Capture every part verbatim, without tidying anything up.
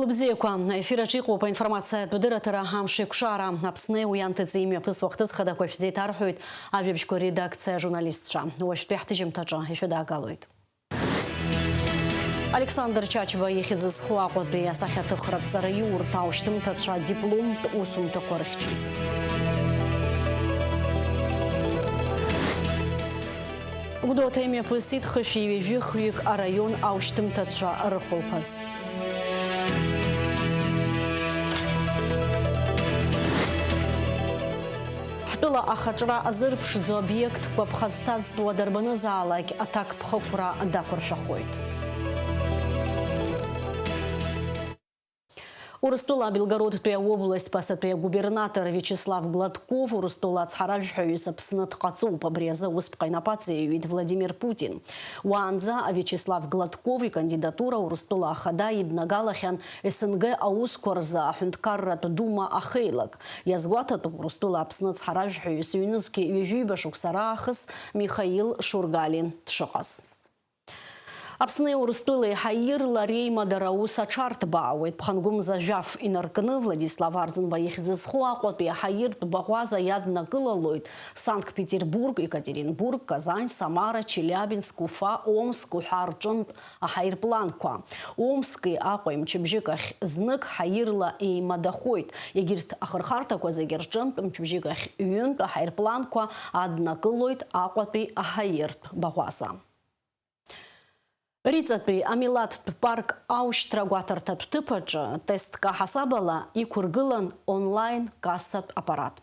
Бзиақәа, аефир аҿы иҟоуп аинформациатә дырраҭара «Амш еиқәшара». Аԥсни уи анҭыҵи имҩаԥысуа ахҭыс хадақәа шәзеиҭарҳәоит ажәабжьқәа редакциа ажурналистцәа. Уажәтәи ҳҭыжьымҭаҿы ишәыдаагалоит. Александр Чачба ихьӡ зху Аҟәатәи асахьаҭыхратә ҵараиурҭа аушьҭымҭацәа адипломтә усумҭақәа рыхьчеит. Гәдоуҭа имҩаԥысит хышәи ҩажәи хҩык араион аушьҭымҭацәа рыхәылԥаз. Ҳтәыла ахаҿра азырԥшӡо обиектқәа ԥхасҭазтәуа дарбанызаалак аҭакԥхықәра дақәыршәахоит. Урыстәыла Белгородтәи аобласт ԥасатәи агубернатор Виачеслав Гладков Урыстәыла ацҳаражәҳәаҩыс Аԥсны дҟаҵоуп. Абри азы аусԥҟа инапы аҵаиҩит Владимир Путин. Уаанӡа Виачеслав Гладков икандидатура Урыстәыла Ахада иднагалахьан С Н Г аусқәа рзы аҳәынҭқарратә дума ахеилак. Иазгәаҭатәуп Урыстәыла Аԥсны ацҳаражәҳәаҩыс ҩнызқьи ҩажәиба шықәса раахыс Михаил Шургалиа дшыҟаз. Аԥсни Урыстәылеи ҳаирла реимадара аус аҽарҭбаауеит. Ԥхынгәымза жәаф инаркны Владислав Арӡынба ихьӡ зху Аҟәатәи аҳаиртә баӷәаза иаднакылалоит Санкт-Петербург, Екатеринбург, Казань, Самара, Челиабинск, Уфа, Омск уҳәа рҿынтә аҳаирпланқәа. Омски Аҟәеи мчыбжьык ахь знык ҳаирла еимадахоит. Егьырҭ ахырхарҭақәа зегьы рҿынтә мчыбжьык ахь ҩынтә аҳаирпланқәа аднакылоит Аҟәатәи аҳаиртә баӷәаза. Риҵатәи амилаҭтә парк аушьҭра агәаҭарҭатә ҭыԥ аҿы тестк аҳасабала иқәыргылан онлайн кассатә аппарат.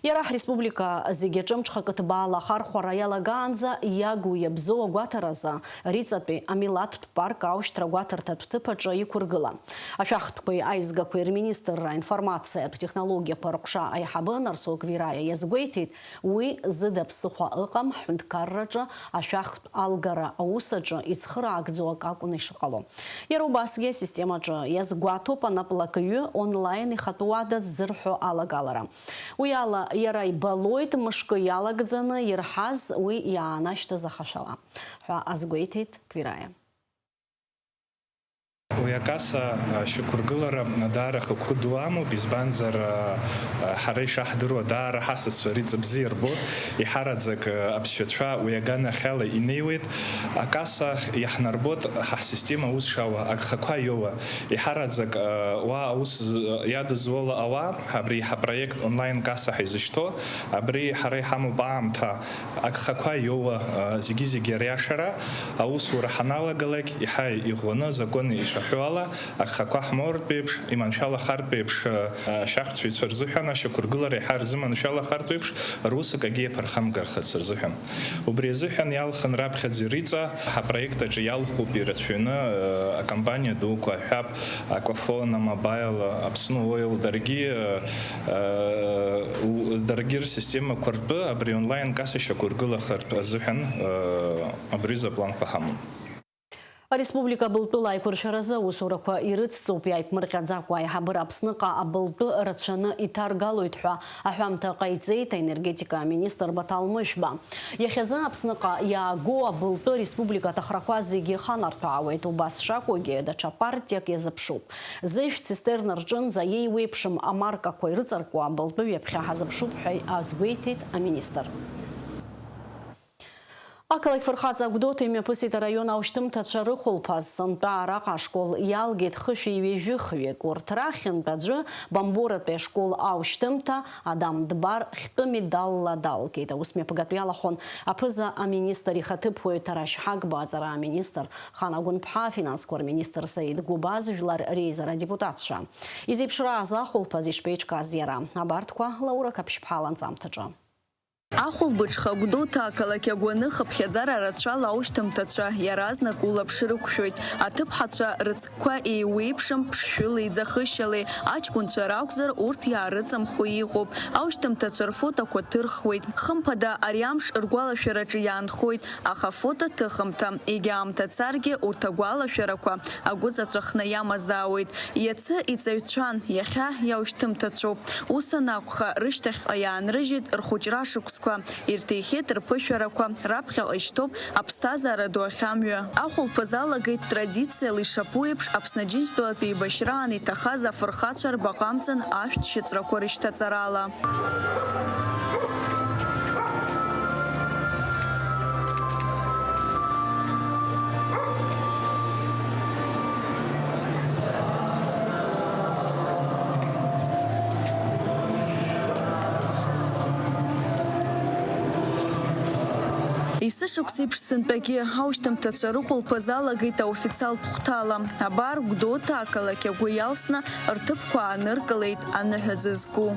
Иара ҳреспублика зегьы аҿы мҽхакы ҭбаала ахархәара иалагаанӡа иагу иабзоу агәаҭаразы Риҵатәи амилаҭтә парк аушьҭра агәаҭарҭатә ҭыԥ аҿы иқәыргылан. Ашәахтәқәеи аизгақәеи рминистрра аинформациатә технологиақәа рҟәша аиҳабы Нарсоу Квираиа иазгәеиҭеит, уи зыда ԥсыхәа ыҟам ҳҳәынҭқарраҿы ашәахтә алгара аус аҿы ицхыраагӡоу акы акәны ишыҟало. Иара убасгьы асистемаҿы иазгәаҭоуп анаплакҩы онлайн ихатәы уада ззырҳәо алагалара. Уи ала, иара ибалоит мышкы иалагӡаны ирҳаз уи иаанашьҭыз ахашәала, ҳәа азгәеиҭеит Квираиа. Уи акасса, а, шьақәыргылара даара хықәкы ду амоуп, избанзар, а, а, ҳара ишаҳдыруа, даара ҳасасцәа Риҵа бзиа рбоит, иҳараӡак, а, аԥсшьацәа уи аганахьала инеиуеит. Акасса иаҳнарбоит ҳа ҳсистема аус шауа, агхақәа иоуа. Иҳараӡак, а, уа аус з-, иадызуала ауаа, абри ҳапроект онлайн касса ҳәа изышьҭоу, абри ҳара иҳамоуп аамҭа. Агхақәа иоуа, а, зегьы-зегьы ариашара, аусура ҳаналагалак, иҳа иӷәӷәаны, азакәын ишаҳәо ала, агхақәа ҳмоуртә еиԥш, иманшәалахартә еиԥш, а, ашәахтәыҩцәа рзыҳәан ашьақәыргылара иаҳа рзыманшәалахартә еиԥш, рус акагьы иаԥырхамгархарц рзыҳәан. Убри азыҳәан иалхын раԥхьаӡа Риҵа, ҳапроект аҿы иалхуп ирацәаҩны, а, акомпаниа дуқәа, ҳҳәап, Аквафон, Амобаил, Аԥсны Оил, даргьы, э, э, у-, даргьы рсистемақәа ртәы абри онлайн касса шьақәыргылахартә азыҳәан, э, абри рзы апланқәа ҳамоуп. Ареспублика абылтәыла аиқәыршәаразы аусурақәа ирыцҵоуп, иааиԥмырҟьаӡакәа аиҳабыра Аԥсныҟа абылтәы рацәаны иҭаргалоит ҳәа аҳәамҭа ҟаиҵеит аенергетика аминистр Баҭал Мышәба. Иахьазы Аԥсныҟа иаагоу абылтәы республика аҭахрақәа зегьы иханарҭәаауеит. Убас шакәугьы, даҽа партиак иазыԥшуп. Зежә цистерна рҿынӡа еиуеиԥшым амаркақәа ирыҵаркуа абылтәы ҩаԥхьа ҳазыԥшуп ҳәа азгәеиҭеит аминистр. Ақалақь фырхаҵа Гәдоуҭа имҩаԥысит араион аушьҭымҭацәа рыхәылԥаз. Сынтәа араҟа ашкол иалгеит хышәи ҩажәи хҩык. Урҭ рахьынтә аӡәы Бамборатәи ашкол аушьҭымҭа Адам Дбар хьтәы медалла далгеит. Аус мҩаԥгатә иалахәын аԥыза-аминистр ихаҭыԥуаҩ Ҭарашь Ҳагба, аҵара аминистр Хана Гәынԥҳа, афинансқәа рминистр Саид Гәыбаз, жәлар реизара адепутатцәа. Изеиԥшрааз ахәылԥаз ишԥеиҿкааз иара? Абарҭқәа Лаура Қаԥшьԥҳа ланҵамҭаҿы. Ахәылбыҽха Гәдоуҭа ақалақь агәаны хыԥхьаӡара рацәала аушьҭымҭацәа иаразнак улаԥш рықәшәоит. Аҭыԥҳацәа рыцкқәа еиуеиԥшым, ԥшшәылеи ӡахышьалеи, аҷкәынцәа ракәзар, урҭ иаарыҵамхо иҟоуп. Аушьҭымҭацәа рфотоқәа ҭырхуеит. Хымԥада, ари амш ргәалашәараҿы иаанхоит, аха афото ҭыхымҭа, егьа аамҭа царгьы, урҭ агәалашәарақәа агәыҵаҵәахны иамазаауеит. Иацы иҵаҩцәан, иахьа иаушьҭымҭацәоуп. Ус анакәха, рышьҭахьҟа иаанрыжьит рхәыҷра шықәс Ҳәа ирҭихьеит рԥышәарақәа, раԥхьаҟа ишьҭоуп аԥсҭазаара ду ахьамҩа. Ахәылԥаз алагеит традициала ишаԥу еиԥш Аԥсны Аџьынџьтәылатә еибашьраан иҭахаз афырхацәа рбаҟа амҵан ашәҭ шьыҵәрақәа рышьҭаҵарала. Есышықәсеиԥш сынтәагьы аушьҭымҭацәа рыхәылԥаз алагеит аофициалтә хәҭала. Абар, Гәдоуҭа ақалақь агәы иалсны рҭыԥқәа ааныркылеит аныҳәа зызку.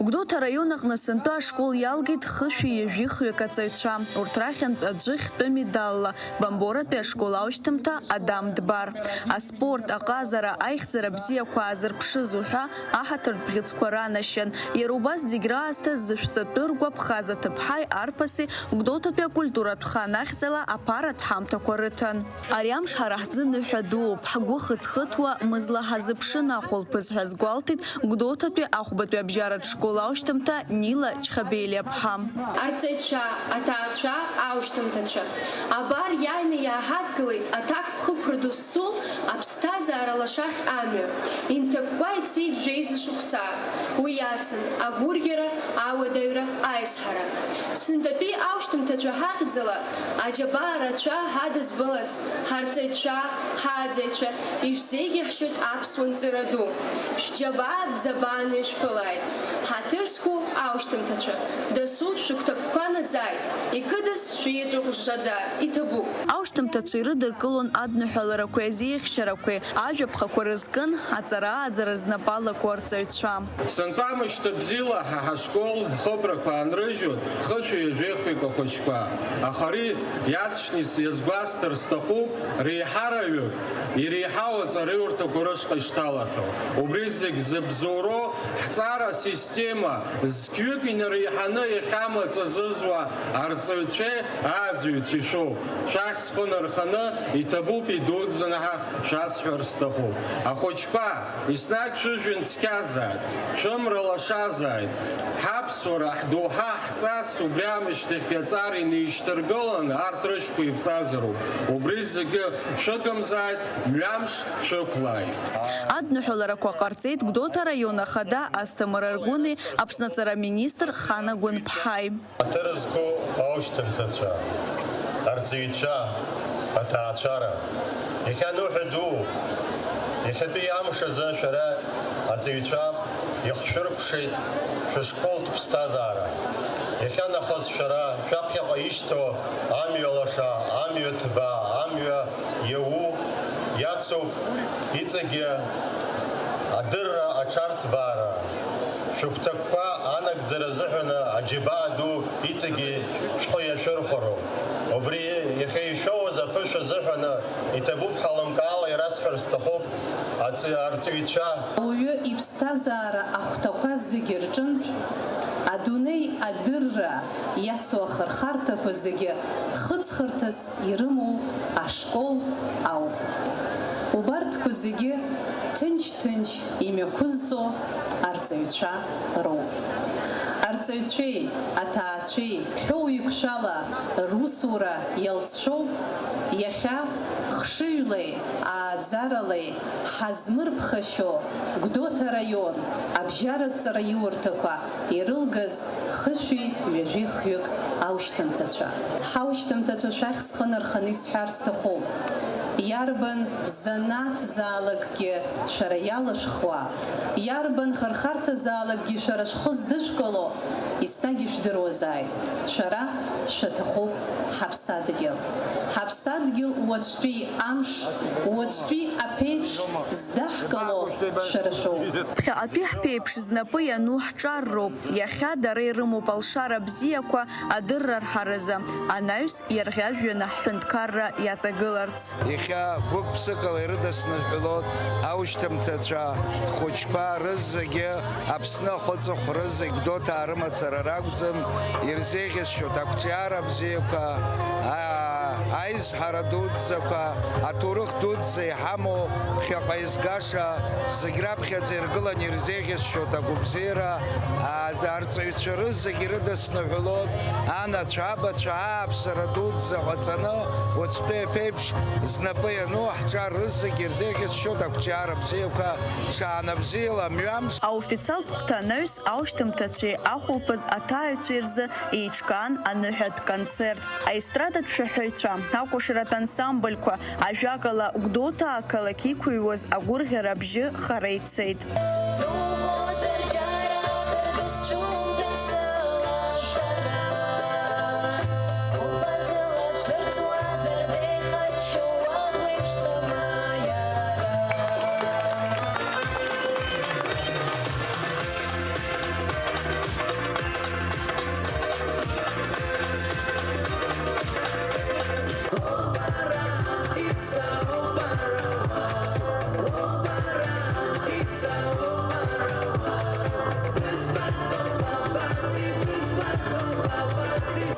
Гәдоуҭа араион аҟны сынтәа ашкол иалгеит хышәи ҩажәи хҩык аҵаҩцәа. Урҭ рахьынтә аӡәы хьтәы медалла Бамборатәи ашкол аушьҭымҭа Адам Дбар. Аспорт, аҟазара, аихьӡара бзиақәа аазырԥшыз уҳәа аҳаҭыртә бӷьыцқәа ранашьан. Иара убас зегь раасҭа зышәҵатәы ргәаԥхаз аҭыԥҳаи арԥыси Гәдоуҭатәи акультуратә хан ахьӡала аԥаратә ҳамҭақәа рыҭан. Ари амш ҳара ҳзы ныҳәа дууп, ҳгәы хыҭ-хыҭуа мызла ҳазыԥшын ахәылԥаз ҳәа азгәалҭеит Гәдоуҭатәи ахәбатәи абжьаратә школ аушьҭымҭа Нила Чхабелиаԥҳа. Арҵаҩцәа, аҭаацәа, аушьҭымҭацәа, абар иааины иааҳадгылеит аҭакԥхықәра ду зцу аԥсҭазаара лашахь амҩа. Инҭакәкәа ицеит жәеиза шықәса. Уи иацын агәырӷьара, ауадаҩра, аизҳара. Сынтәатәи аушьҭымҭацәа ҳахьӡала аџьабаа рацәа ҳадызбалаз ҳарҵаҩцәа, ҳааӡаҩцәа, ишәзеиӷьаҳшьоит аԥсуа нҵыра ду. Шәџьабаа бзабааны ишәԥылааит. Ҳаҭыр зқәу аушьҭымҭацәа, дасу шәыгәҭакқәа наӡааит, икыдыз шәиаҵәа ҟәжжаӡа иҭабуп. Аушьҭымҭацәа ирыдыркылон адныҳәаларақәеи азеиӷьшьарақәеи, ажәаԥхақәа рызкын, аҵара-ааӡара знапы алаку арҵаҩцәа. Сынтәа мышьҭа бзиала ҳа ҳашкол ҳхыбрақәа аанрыжьуан хышәи ҩажәи хҩык ахәыҷқәа. Аха ари иаҵшьны ис-, иазгәасҭар сҭахуп, реиҳараҩык иреиҳау аҵараиурҭақәа рышҟа ишҭалахьоу. Убри зегь зыбзоуроу ҳҵара система зқьҩык инареиҳаны иахьамаҵ азызуа арҵаҩцәеи ааӡаҩцәеи шәоуп. Шәахь схы нарханы иҭабуп идуӡӡаны ҳәа шәасҳәар сҭахуп. Ахәыҷқәа, еснагь шәыжәҩан цқьазааит, шәымра лашазааит. Ҳаԥсуара, ҳдоуҳа, ҳҵас убри аамышьҭахьтәи аҵара инеишьҭаргыланы арҭ рыжьқәа ивҵазароуп. Убри зегьы шәыгымзааит, мҩамш шәықәлааит. Адныҳәаларақәа ҟарҵеит Гәдоуҭа араион ахада Асҭамыр Аргәыни Аԥсны аҵара аминистр Хана Гәынԥҳаи. Ҳаҭыр зқәу аушьҭымҭацәа, арҵаҩцәа, аҭаацәара, иахьа ныҳәа дууп. Иахьатәи амш азы шәара аҵаҩцәа иахшәыркәшеит шәышколтә ԥсҭазаара. Иахьа нахыс шәара шәаԥхьаҟа ишьҭоу амҩа лаша, амҩа ҭбаа, амҩа иауу иацуп иҵегьы адырра аҽарҭбаара. Шәыгәҭакқәа анагӡара азыҳәаны аџьабаа ду иҵегьы шәхы иашәырхәароуп. Убри иахьа ишәоуаз аԥышәа азыҳәаны иҭабуп ҳәа лымкаала ирасҳәар сҭахуп аҵ-, арҵаҩцәа. Ауаҩы иԥсҭазаара ахәҭақәа зегьы рҿынтә, адунеи адырра иацу ахырхарҭақәа зегьы хыҵхырҭас ирымоу ашкол ауп. Убарҭқәа зегьы ҭынч-ҭынч имҩақәызҵо арҵаҩцәа роуп. Арҵаҩцәеи аҭаацәеи ҳәоу еиқәшәала русура иалҵшәоуп иахьа хшыҩлеи ааӡаралеи ҳазмырԥхашьо Гәдоуҭа араион абжьаратә ҵараиурҭақәа ирылгаз хышәи ҩажәи хҩык аушьҭымҭацәа. Ҳаушьҭымҭацәа шәахь схы нарханы исҳәар сҭахуп. Иарбан занааҭзаалакгьы шәара иалышәхуа, иарбан хырхарҭазаалакгьы шәара шәхы здышәкыло, еснагь ишәдыруазааит, шәара шәаҭахуп ҳаԥсадгьыл. Ҳаԥсадгьыл уаҵәтәи амш, уаҵәтәи аԥеиԥш здаҳкыло шәара шәоуп. Ԥхьаҟатәи ҳԥеиԥш знапы иану ҳҿар роуп, иахьа дара ирымоуп алшара бзиақәа адырра рҳаразы, анаҩс иарӷьажәҩаны ҳҳәынҭқарра иаҵагыларц. Иахьа гәык-ԥсыкала ирыдысныҳәалоит аушьҭымҭацәа, ҳхәыҷқәа рызегьы, Аԥсны ахәыҵыхә рызегь Гәдоуҭаа рымацара ракәӡам, ирзеиӷьасшьоит ақәҿиара бзиақәа, аа, Аизҳара дуӡӡақәа, аҭоурых дуӡӡа иҳамоу, ԥхьаҟа изгаша, зегь раԥхьаӡа иргыланы ирзеиӷьасшьоит агәабзиара, а, арҵаҩцәа рызегь ирыдысныҳәалоит, анацәа, абацәа, ааԥсара дуӡӡа ҟаҵаны, уаҵәтәи аԥеиԥш, знапы иану ҳҿар рызегь ирзеиӷьасшьоит ақәҿиара бзиақәа, ҽаанбзиала, мҩамш. Аофициалтә хәҭа анаҩс, аушьҭымҭацәеи ахәылԥаз аҭааҩцәеи рзы еиҿкаан аныҳәатә концерт. Аестрадатә шәаҳәаҩцәа, акәашаратә ансамбльқәа, ажәакала, Гәдоуҭа ақалақь иқәыҩуаз агәырӷьара абжьы хара ицеит.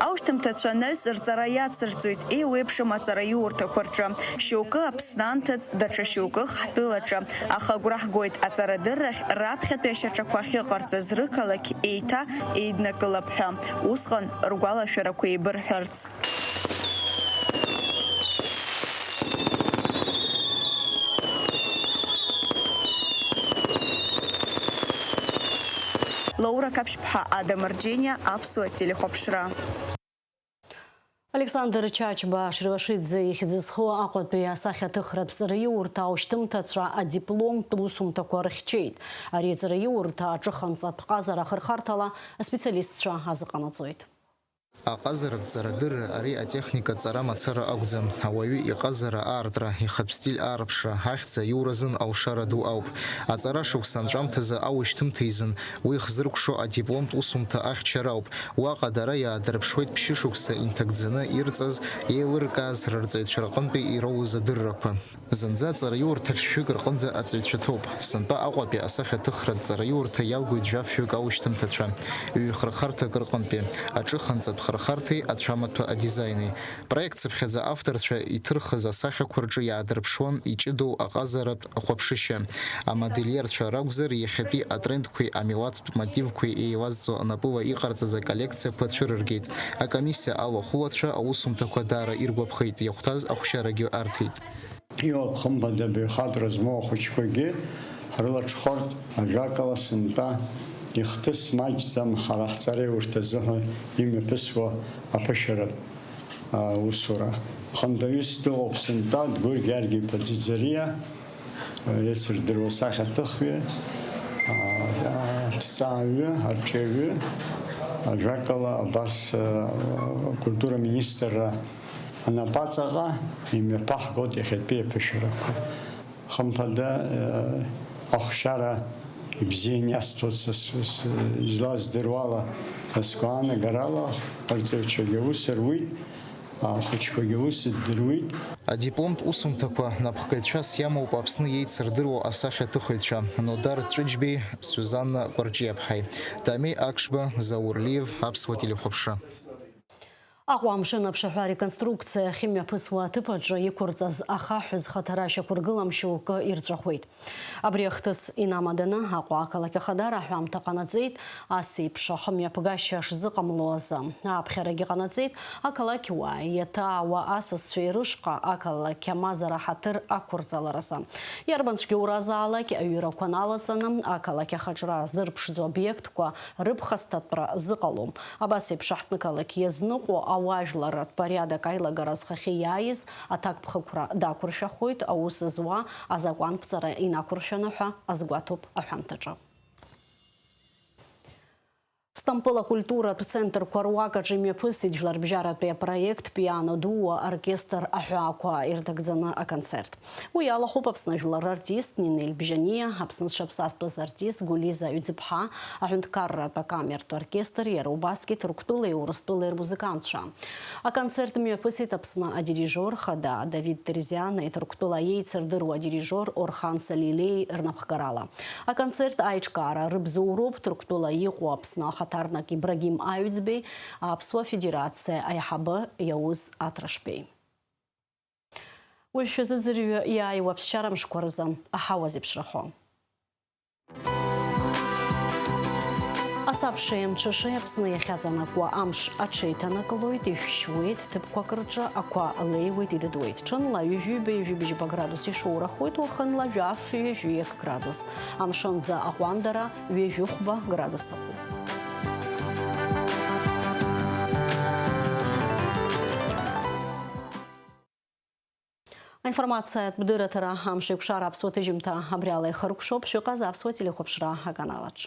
Аушьҭымҭацәа анаҩс рҵара иацырҵоит еиуеиԥшым аҵараиурҭақәа рҿы, шьоукы Аԥсны анҭыҵ, даҽа шьоукых ҳтәылаҿы, аха агәра ҳгоит аҵарадыррахь раԥхьатәи ашьаҿақәа ахьыҟарҵаз рықалақь еиҭа еиднакылап ҳәа, усҟан ргәалашәарақәа еибырҳәарц. Лаура Қаԥшьԥҳа, Ада Марџьениа, Аԥсуа телехәаԥшра. Александр Чачба Шривашидзе ихьӡ зху Аҟәатәи асахьаҭыхратә ҵараиурҭа аушьҭымҭацәа адипломтә усумҭақәа рыхьчеит. Ари аҵараиурҭа аҿыханҵатә ҟазара ахырхарҭала аспециалистцәа азыҟанаҵоит. Аҟазаратә ҵарадырра ари атехника ҵара мацара акәӡам. Ауаҩы иҟазара аартра, ихатә стиль аарԥшра, ахьӡ аиуразын алшара ду ауп. Аҵара шықәса анҵәамҭазы аушьҭымҭа изын, уи ихзыркәшо адипломтә усумҭа ахьчара ауп. Уаҟа дара иаадырԥшуеит ԥшьышықәса инҭагӡаны ирҵаз, еилыркааз рырҵаҩцәа рҟынтәи ироуз адыррақәа. Зынӡа аҵараиурҭаҿ шәҩык рҟынӡа аҵаҩцәа ҭоуп. Сынтәа Аҟәатәи асахьаҭыхратә ҵараиурҭа иалгоит жәаф-ҩык аушьҭымҭацәа, ҩ-хырхарҭак рҟынтәи, аҿыханҵатә хырхарҭеи ацәамаҭәа адизаини. Проект цыԥхьаӡа авторцәа иҭырхыз асахьақәа рҿы иаадырԥшуан иҷыдоу аҟазаратә хәаԥшышьа. Амодельерцәа ракәзар, иахьатәи атрендқәеи амилаҭтә мотивқәеи еилазҵо напыла иҟарҵаз аколлекциақәа цәырыргеит. Акомиссиа алахәылацәа аусумҭақәа даара иргәаԥхеит, иахәҭаз ахәшьарагьы арҭеит. Иҟоуп, хымԥада, абаҩхатәра змоу ахәыҷқәагьы ҳрылаҽхәартә, ажәакала, сынтәа ихҭыс маҷӡам ҳара ҳҵараиурҭа азыҳәа имҩаԥысуа аԥышәаратә, а, усура. Хантәаҩыс дыҟоуп сынтәа Дгәыргьа Аргиԥа Ӡиӡариа, еицырдыруа сахьаҭыхҩы, а, аҭҵааҩы, арҿиаҩы, ажәакала, абас, а, акультура министрра анапаҵаҟа имҩаԥаҳгоит иахьатәи аԥышәарақәа. Хымԥада, э, ахәшьара ибзиан иасҭоит са с-, с-, излаздыруала, са сгәаанагарала, арҵаҩцәагьы аус руит, ахәыҷқәагьы аус ддыруеит. Адипломтә усумҭақәа напхгаҩцәас иамоуп Аԥсны иеицырдыруа асахьаҭыхыҩцәа Нодар Ҵәыџьбеи Сузанна Кәарҷиаԥҳаи, Дамеи Акшба, Заур Лиев, Аԥсуа телехәаԥшра. Аҟәа амшын аԥшаҳәа ареконструкциа ахьымҩаԥысуа аҭыԥ аҿы иқәырҵаз ахаҳә зхаҭара шьақәыргылам шьоукы ирҵәахуеит. Абри ахҭыс инамаданы Аҟәа ақалақь ахадара аҳәамҭа ҟанаҵеит, ас еиԥш ахымҩаԥгашьа шзыҟамло азы. Ааԥхьарагьы ҟанаҵеит, ақалақьуаа иаҭаауа асасцәеи рышҟа ақалақь амазара ҳаҭыр ақәырҵаларазы. Иарбан цәгьоуразаалак аҩырақәа налаҵаны, ақалақь ахаҿра зырԥшӡо обиектқәа рыԥхасҭатәра зыҟалом. Абас еиԥш аҳҭнықалақь иазныҟәо ауаажәларратә порядок аилагара зхахьы иааиз аҭакԥхықәра дақәыршәахоит, аус зуа азакәанԥҵара инақәыршәаны ҳәа азгәаҭоуп аҳәамҭаҿы. Стампыл акультуратә центрқәа руак аҿы имҩаԥысит жәларбжьаратәи апроект Пиано дуо оркестр аҳәаақәа ирҭагӡаны аконцерт. Уи иалахәуп Аԥсны ажәлар артист Нинель Бжьаниа, Аԥсны зҽаԥсазтәыз артист Гәлиза Ҩӡыԥҳа, аҳәынҭқарратә акамертә оркестр, иара убасгьы Ҭырқәтәылеи Урыстәылеи рмузыкантцәа. Аконцерт мҩаԥысит Аԥсны адирижиор хада Давид Терзиани Ҭырқәтәыла иеицырдыруа адирижиор Орхан Салилеи рнапхгарала. Аконцерт аиҿкаара рыбзоуроуп Ҭырқәтәыла иҟоу Аԥсны ахаҭарнак Ибрагим Аҩӡбеи, Аԥсуа Федерациа аиҳабы Иауз Аҭрашбеи. Уажә шәазыӡырҩы иааиуа ԥсшьара мшқәа рзы аҳауа зеиԥшрахо. Асабшеи амҽышеи Аԥсны иахьаҵанакуа амш аҽеиҭанакылоит, ишәшьуеит, ҭыԥқәак рҿы ақәа леиуеит, идыдуеит. Ҽынла ҩажәи ҩба, ҩажәи бжьба градус ишоурахоит, уахынла жәаф, ҩажәи градус. Амшынӡа аҟәандара ҩажәи хәба градус акәуп. Аинформациатә дырраҭара амш еиқәшара аԥсуа ҭыжьымҭа абри ала ихыркәшоуп, шәыҟаз аԥсуа телехәаԥшра аканалаҿ.